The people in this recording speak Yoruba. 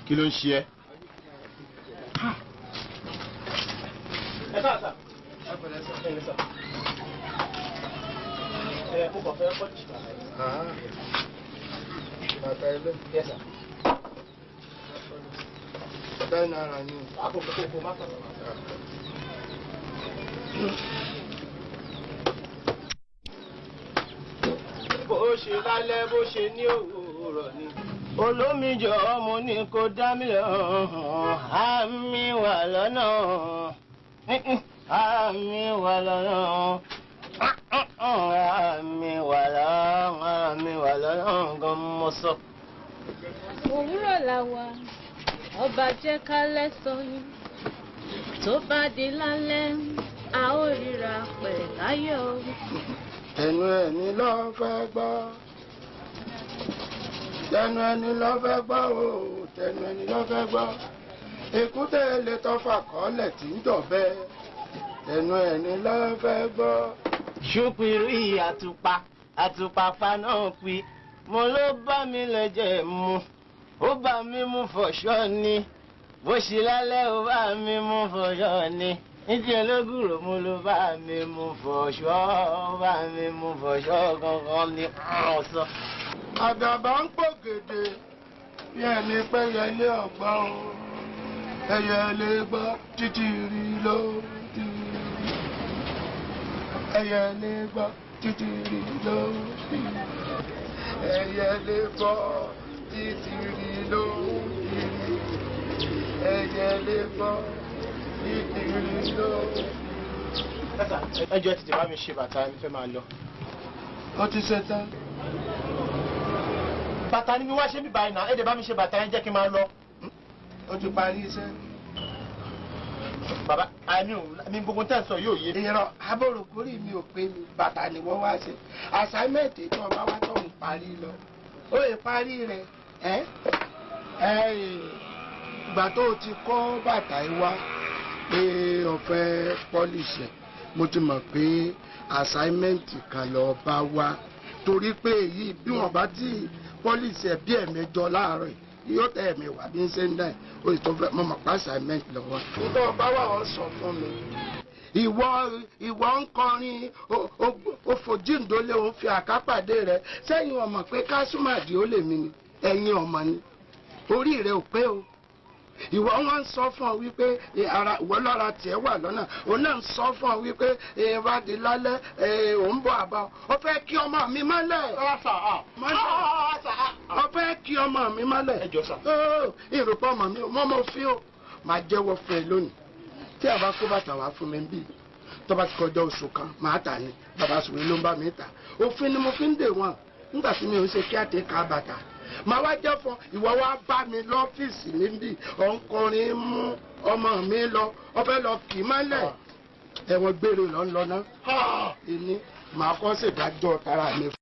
Kí ló ń ṣe ẹ́? Ẹ káà sà. Ẹ pẹ̀lẹ́ sà. Ẹ sà. Ẹ mo kàn fẹ́ kọ́ jìbà. Bàtà ilé. Yes sir. 10 naira ni. Àkókò kò má sàrọ̀. Bó ṣe lálẹ́ bó ṣe ní òwúrọ̀ ni. Olómijọ́ mo ní kó dá mi lọ́hùn, àmì wà lọ́nà, àmì wà lọ́nà, àmì wà lọ́nà, àmì wà lọ́nà gan mo sọ. Òwúrọ̀ la wà, ọba jẹ́ kálẹ̀ sọ ni. Tó bá di lálẹ́, a ó ríra pẹ̀ láyọ̀. Ẹnu ẹni ló fẹ́ gbọ́, tẹnu ẹni ló fẹ́ gbọ́ o, tẹnu ẹni ló fẹ́ gbọ́. Èkúté lè tọ́fà kọ́lẹ̀ tí ń dọ̀bẹ́, tẹnu ẹni ló fẹ́ gbọ́. Ṣùpìrì àtùpà àtùpà paná pi, mo ló bá mi lẹ́jẹ̀ mu, ó bá mi mú fọ̀ṣọ́ ni. Bó ṣe lálẹ́ ó bá mi mú fọ̀ṣọ́ ni. Nítorí ológùrò mo ló bá mi mú fọ̀ṣọ́, ó bá mi mú fọ̀ṣọ́ gangan ni ọ̀sán. Àdàbà ń pò gèdè bí ẹni pé ẹyẹlé ọgbọ́n o, ẹyẹlé gbọ́ títí rí ló ti rí, ẹyẹlé gbọ́ títí rí ló ti rí, ẹyẹlé gbọ́ títí rí ló ti rí, ẹyẹlé gbọ́ títí rí ló ti rí. Ẹ jọ̀ọ́, ẹ tètè bá mi ṣe bàtà, mi fẹ́ máa lọ. Ó ti ṣe tán. Bàtà ni mi wá ṣe mí báyìí náà, ẹ dẹ̀ bá mi ṣe bàtà yẹn, jẹ́ kí n máa lọ. Ó ti parí iṣẹ́. Bàbá, àmì ò mi, gbogbo tẹ̀ ń sọ yóò yé. Irọ́ abóròkórì mi ò pé mi, bàtà ni wọ́n wá ṣe. Assignment tó ọba wá tó ń parí lọ, ó lè parí rẹ̀. Ẹ́ ẹ́, ìgbà tó o ti kọ́ bàtà yìí wá pé o fẹ́ polish ẹ̀, mo ti mọ̀ pé assignment kan lọ bá wá, torí pé èyí bí wọ́n bá ti polish ẹ̀ bí 8 láàárọ̀ yìí, yóò tẹ 10 bí ń ṣe ń dà ẹ̀. O sì tó fẹ́ mọ̀ mọ̀ pa assignment lọ́wọ́. Nítorí ọba wà, wọ́n sọ fún mi, ìwọ ń kọrin, ó fojíǹdólé, òun fi àkápàdé rẹ sẹ́yìn. Ọmọ pé kásùmàdì ó lè mi ni ẹ̀yin ọmọ ni orí rẹ ò pé o. Ìwọ wọn ń sọ fún ọ wípé ara ìwọ lọ́ra tiẹ̀ wà lọ́nà, òun náà ń sọ fún ọ wípé bá di lálẹ́, òun bọ̀ àbá ọ fẹ́ kí ọmọ mi mọ́lẹ̀ mọ́lẹ̀, ọ fẹ́ kí ọmọ mi mọ́lẹ̀. Ìrùpọ̀ ọmọ mi mọ́ mọ́ fi ó máa jẹ́wọ́ fún ẹ lónìí. Tí a bá kó bàtà wá fún mi bí, tó bá ti kọjá oṣù kan, màá tà ní bàbá sùwé ló ń bá mi tà. Òfin ni mo fi ń dè wọn nígbà tí mi ò ń ṣe kí àtẹ ká bàtà. Màá wá jẹ́ fún ìwọ, wá bá mi lọ́fíìsì níbí, ọ̀nkọrin mú ọmọ mi lọ, ọfẹ́ lọ kì í mọ́lẹ̀, ẹ̀wọ̀n gbére lọ ń lọ ná. Èmi màá kọ́ ṣèdájọ́ tara mi.